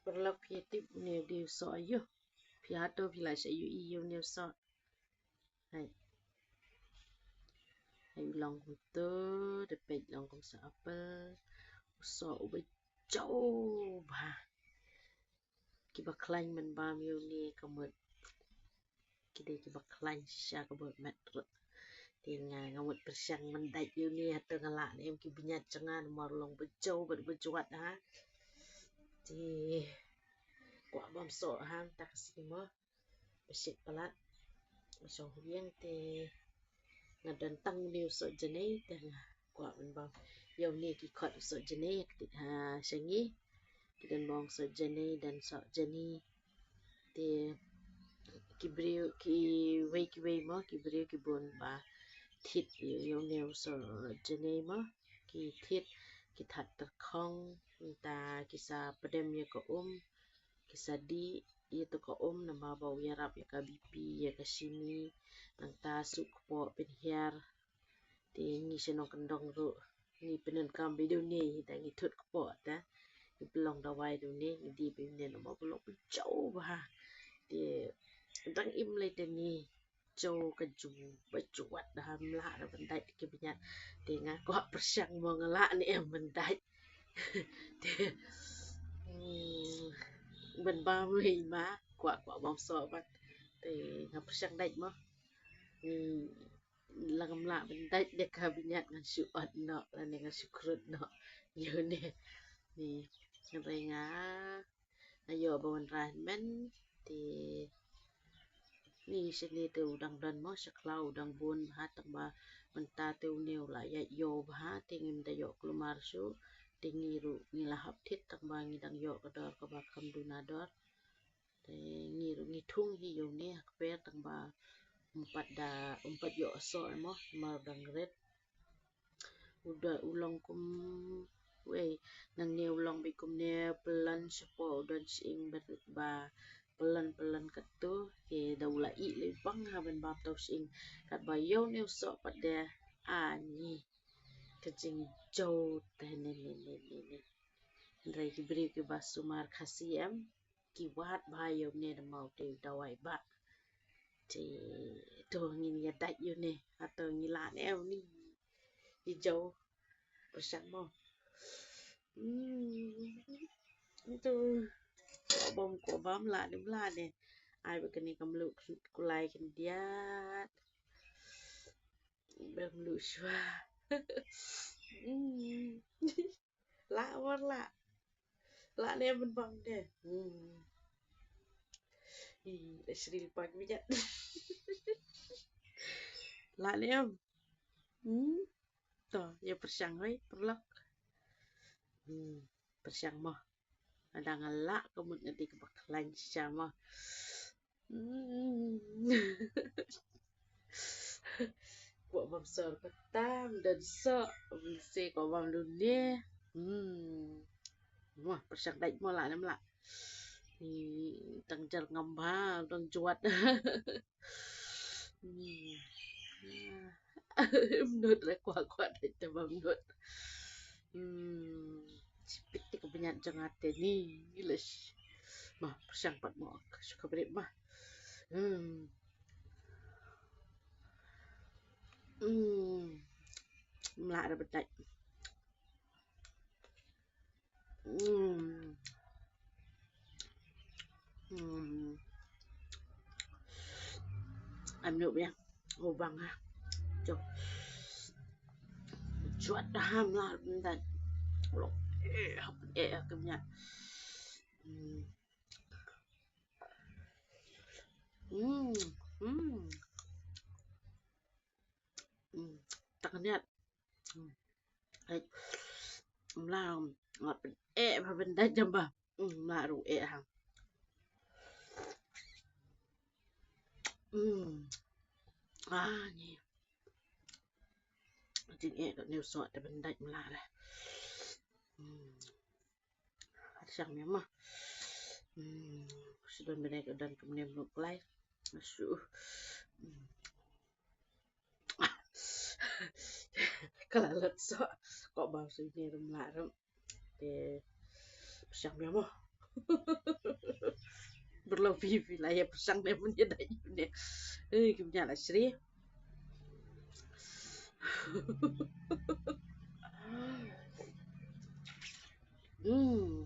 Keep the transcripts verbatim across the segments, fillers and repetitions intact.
Paralok, phi tip une u dei u soh aïu? Phi hato phi la shu ïohi ïa une u soh? Hai. Hai, u long kumto, da peit long kum soh apple. U soh uba jaw bha. Kiba khlaiñ ban bam ïa une ka mut. Ki dei kiba khlaiñ shisha kaba met ruh. Te nga, nga mut pyrshang ban dait ïa une, hato nga lah ne em ki bniat jong nga, namar u long ba jaw bad ba jwat ha. Te kwah bam soh ha mynta ka sngi mo. Ba shit palat. Shong huïeng te nga don tang une u soh janai te nga kwah ban bam. Ïa une ki khot u soh janai, ha, sha ngi. Ki don bong soh janai, don soh janai. Te ki briew kiwei kiwei mo, ki briew ki bun ba thied ïa une u soh janai mo. Ki thied, ki thad tyrkhong, mynta ki sa pdem ïa ka um, ki sa dih ïa tu ka um, namar ba u ïarap ïa ka B P, ïa ka shini, nangta shu kpoh pynhiar. Te ngi shnong kyndong ruh ngi pyndonkam beit da une, da ngi thut kpoh ta. Ngi pynlong dawai da une, ngi die beit une namar ba long ba jaw bha. Te dang im lei te ngi jaw ka ju ba jwat da, ym lah ruh ban dait ki bniat. Te nga kwah pyrshang mo nga lah ne em ban dait. Te, hmm, ban bam ruh ma kwah, kwah bam soh bad. Te nga pyrshang dait mo. Hmm. Lada ngam lah ban dait da ka bniat ngan shu ot noh lane ngan shu khrut noh ïa une. Ni, hynrei nga, nga ïoh ba wanrah mynmen te ni shane te u dang don mo, sha khlaw u dang bun bha, tang ba mynta te une u la ïaid ïew bha, te ngim da ïoh kulmar shuh. Te ngi ruh ngi la hap thied tang ba ngi dang ïoh ka dor kaba kham duna dor. Te ngi ruh ngi thung hi ïa une ha kper tang ba um pat da, um pat ïoh soh mo, namar u dang rit. U da, u long kum, wei, nangne u long beit kumne, pyllun shapoh, u don shyieng ba, ba pyllun pyllun katto. Te da u la ih lei bang ha ban bam tau shyieng. Katba ïa une u soh pat de, ani ka jingjaw te ne ne ne ne ne. Hynrei ki briew kiba sumar Khasi em, ki wad bha ïa une namar u dei u dawai bah. Te to ngin ïa dait ïa une, hato ngi lah ne em une. Ïa jaw, pyrshang mo. Hmm. To. Kwah bam, kwah bam, lah ne em lah ne. Ai ba kane ka mluh kulai khyndiat. Ba mluh shuwa. Hmm. Lah, war lah. Lah ne em ban bam de. Hmm. Ih, da shril pak bijat. Lah ne em. Hmm. To, ïa pyrshang hoi, paralok. Hmm, pyrshang mo. Lada nga lah ka mut nga dei kaba khlaiñ shisha mo. Hmm. Kwah bam soh kata, ym don soh, bynse kwah bam lune. Hmm. Mo, pyrshang dait mo lah ne em lah. Ni tang jar ngam bha, tang jwat. Hmm. Ym nud re, kwah kwah dait te bam nud. Hmm. Sipit te ka bniat jong nga te ni, ilish. Ma, pyrshang pat mo, shu ka bret ma. Hmm. Hmm. Ym lah re ba dait. Hmm. Hmm. Anu ya, ubang ha. Jom. Jwat dah ham lah bentar. Lok. Eh, eh, kenyat. Hmm. Hmm. Hmm. Hmm. Tak kenyat. Hmm. Ai. Mla, mla pyn-, eh, ba pyndat jam ba. Hmm, mla ruh eh ha. Hmm. Ah, ni. Jing eh dot new sort da pyndat mla lah. Hmm. Har shang mia ma. Hmm. Shu don bynai ka don kumne mluk lai. Shu. Hmm. Ka la lat soh. Kwah bam soh ine ruh mla ruh. Te pyrshang mia mo. Bro, phi, phi la ïa pyrshang ne, pynïadei ne. Eh, kim ïa la sri. Hmm.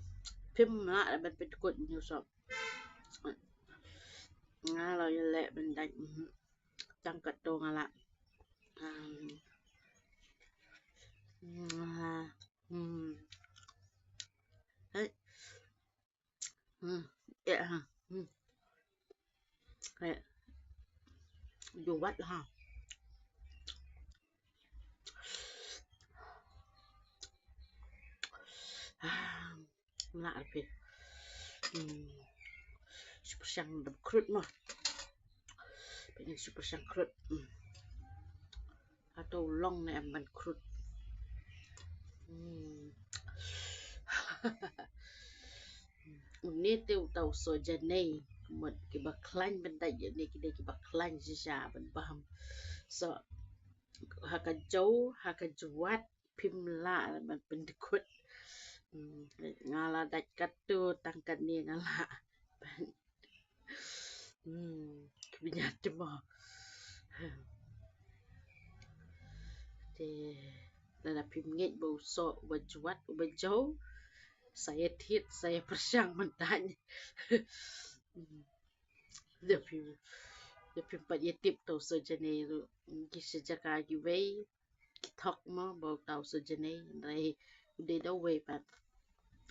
Phim lah ban pynkut ïa u soh. Nga la ïaleh ban dait. Hmm. Tang katto nga lah. Hmm. Hmm. Hei. Hmm. Eh, ha. Hmm. Eh. Juat ha. Ah, nga arfi. Hmm. Shu pyrshang da khrut mo. Pynban shu pyrshang khrut. Hmm. Hato u long ne em ban khrut. Hmm. Une te uta u sohjanei. Mut kiba khlaiñ ban dait ïa une ki dei kiba khlaiñ shisha ban bam. So, ha ka jew, ha ka juat, phim lah ban pynkut. Hmm, nga la dait katto tang kane nga lah. Hmm, kaba ñiat te mo. Te lada phim ngeit ba u soh uba juat uba jew, sa ïa thied, sa ïa pyrshang mynta. Hmm. Da phim, da phim pat ïa tip to u sohjanei ruh. Ki sha jaka kiwei ki thok mo ba uta u sohjanei, hynrei u dei da uwei pat.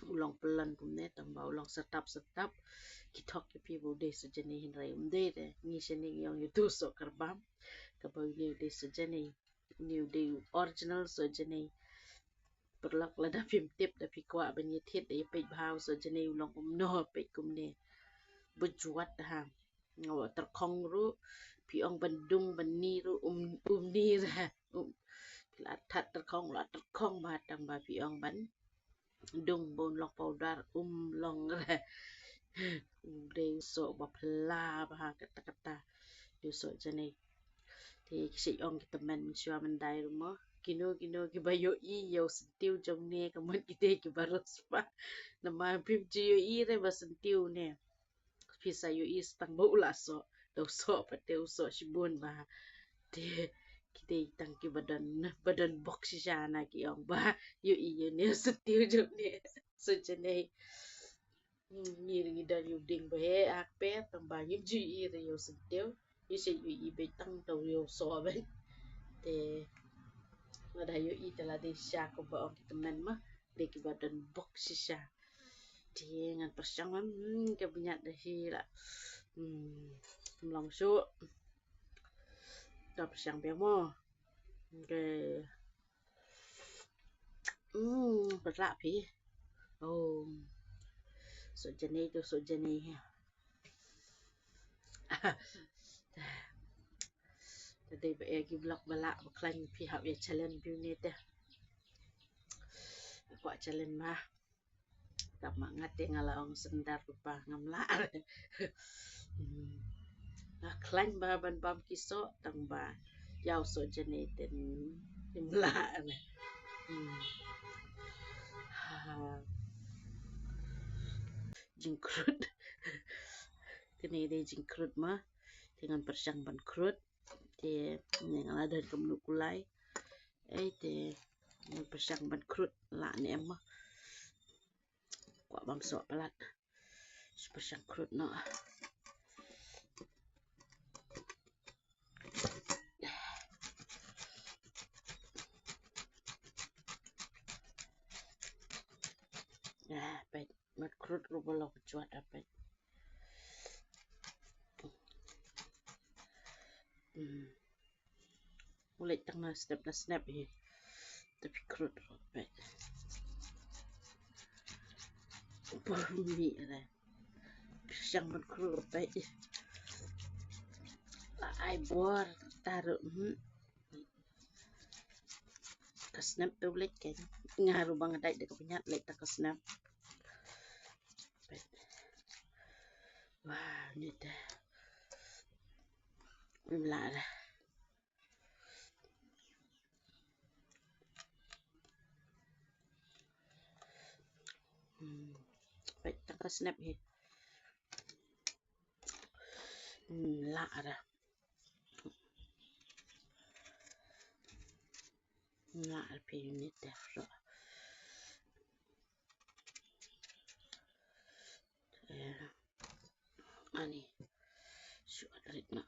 U long pyllun kumne, tang ba u long syrtap syrtap. Ki thok ïa phi ba u dei sohjanei, hynrei um dei re. Ngi shane ngi ong ïa utu u soh kyrpang. Kaba une u dei sohjanei. Une u dei u original sohjanei. Paralok, lada phim tip, da phi kwah ban ïa thied, da ïa peit bha u sohjanei u long kumno, peit kumne. Ba juat ha. Nga wa tyrkhong ruh, phi ong ban dung ban ni ruh, um, um ni re. Um, phi la that tyrkhong, la tyrkhong bha, tang ba phi ong ban dung, ba un long powder, um long re. U dei u soh ba phylla bha kata kata. Dei u sohjanei. Te ki shait ong ki tymmen mynshuwa myndai ruh mo. Kino kino kiba ïohi ïa u syntiew jong ne, ka mut ki dei kiba riewspah. Namar phim ju ïohi re ba syntiew ne. Phi sa ïohi sa tang ba u la soh. Da u soh pat te u soh shibun bha. Te ki dei tang kiba don, ba don bok shisha na ki ong ba ïohi ïa une u syntiew jong ne. Sohjanei. Hmm, ngi ruh ngi don ïa u dieng ba heh ha kper, tang ba ngim ju ïohi re ïa u syntiew. Ngi shait ïohi beit tang da u ïa u soh beit. Te lada ïohi te la dei shisha kumba ong ki tymmen mo, dei kiba don bok shisha. Te ngan pyrshang, hmm, kaba ñiat da hi la. Hmm, ym long shuh. Te pyrshang biang mo. Okay. Hmm, pat lah phi. Oh. Sohjanei to sohjanei ha. Te dei ba ïa ki vlog ba lah ba khlaiñ phi hap ïa challenge phi une te. Kwah challenge ma. Tang ma nga te nga la ong sendar rupa ngam lah. Hmm. Nga khlaiñ bha ban bam ki soh tang ba ïa u sohjanei te ngim lah ne. Hmm. Ha. Jingkhrut. Kane dei jingkhrut ma. Te ngan pyrshang ban khrut. Te ne nga la don kumno kulai. Ei te ngan pyrshang ban khrut lah ne em ma. Kwah bam soh palat. Shu pyrshang khrut noh. Ah, peit. Mat khrut ruh ba la ka juat, ah, peit. Hmm. U leit tang na snep na snep hi. Te phi khrut ruh peit. Bor mih re. Pyrshang ban khrut ruh peit. La ai bor ta ruh, hmm. Ka snep te u leit kein. Nga ruh ba nga dait da ka bniat leit tang ka snep. Peit. Wah, ni te. Ym lah re. Hmm. Peit tang ka snap hi. Hmm, lah ra. Lah ra phi unit def ro. Eh, ani. Shuat rit na.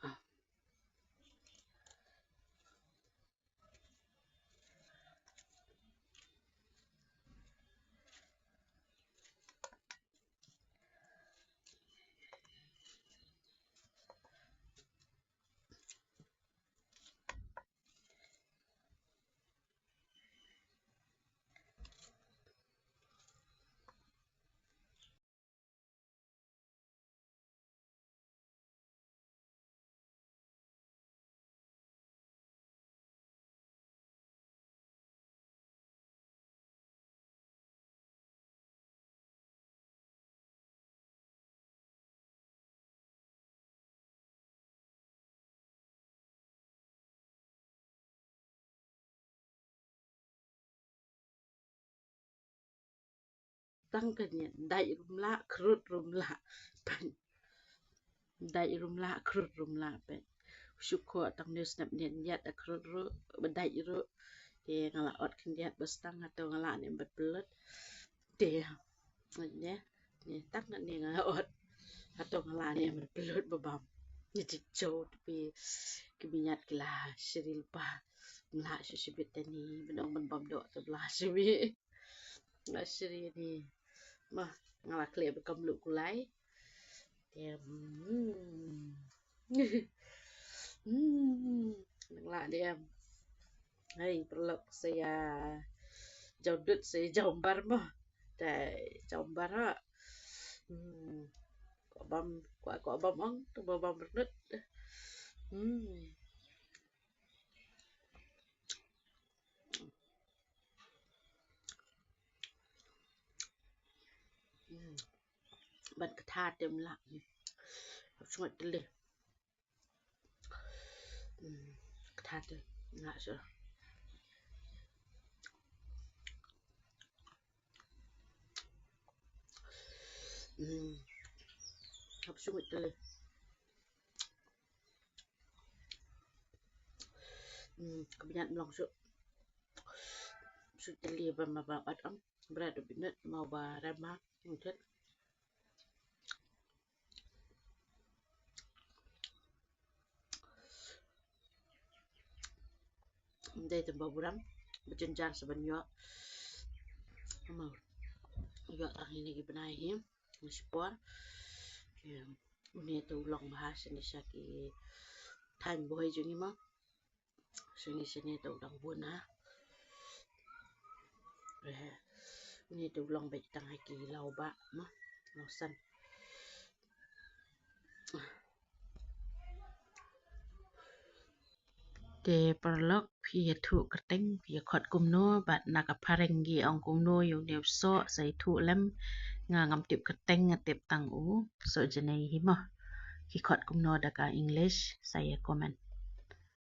Tang ka niat, dait ruh ym lah, khrut ruh ym lah. Dait ruh ym lah, khrut ruh ym lah peit. Shu khoh tang ne u snap niat niat, da khrut ruh, ba dait ruh. Te nga la ot khyndiat ba stang, hato nga lah ne em ban pynlut. Te, ne, ne, tang ne nga ot. Hato nga lah ne em ban pynlut ba bam. Ni ti jo tu pi, ki miat ki la shri lypa. Ym lah shu shibit te ni, ban ong ban bam doh te ba la shibit. Nga shri ni. Mah, nga la khleh ba kam luh kulai. Te, hmm. Hmm. Nang lah dei em. Hai, paralok, sa ïa jaw dud, sa ïa jaw bar mo. Te jaw bar ha. Hmm. Ko bam, ko, ko bam ong, tu ba bam rnut. Hmm. Hmm. Ban kata te ym lah. Hap sngew tylli. Hmm. Kata te nga shu. Hmm. Hap sngew tylli. Hmm, ka bniat mlong shu. Shu tylli ba ma ba at am. Bret u binat ma ba rama. Ngut. Dei tang ba buram. Ba jynjar sa ban ïoh. Ma ïoh tang ine ki bnai hi. Ngi shipor. Une te u long bha shane sha ki thaiñ bhoi jong ngi mo. Shane shane te u dang bun ha. Eh, une te u long beit tang ha ki law ba mo. Law san. Te paralok, phi ïathuh kyrteng, phi ïakhot kumno, bad na ka phareng ki ong kumno ïa une u soh, sa ïathuh lem. Nga ngam tip kyrteng, nga tip tang u soh jnei hi mo. Ki khot kumno da ka English, sa ïa comment.